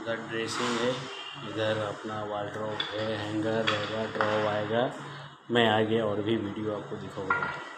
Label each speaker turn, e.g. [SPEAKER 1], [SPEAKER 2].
[SPEAKER 1] उधर ड्रेसिंग है, इधर अपना वार्डरोब है, हैंगर रहेगा, ड्रॉ आएगा। मैं आगे और भी वीडियो आपको दिखाऊंगा।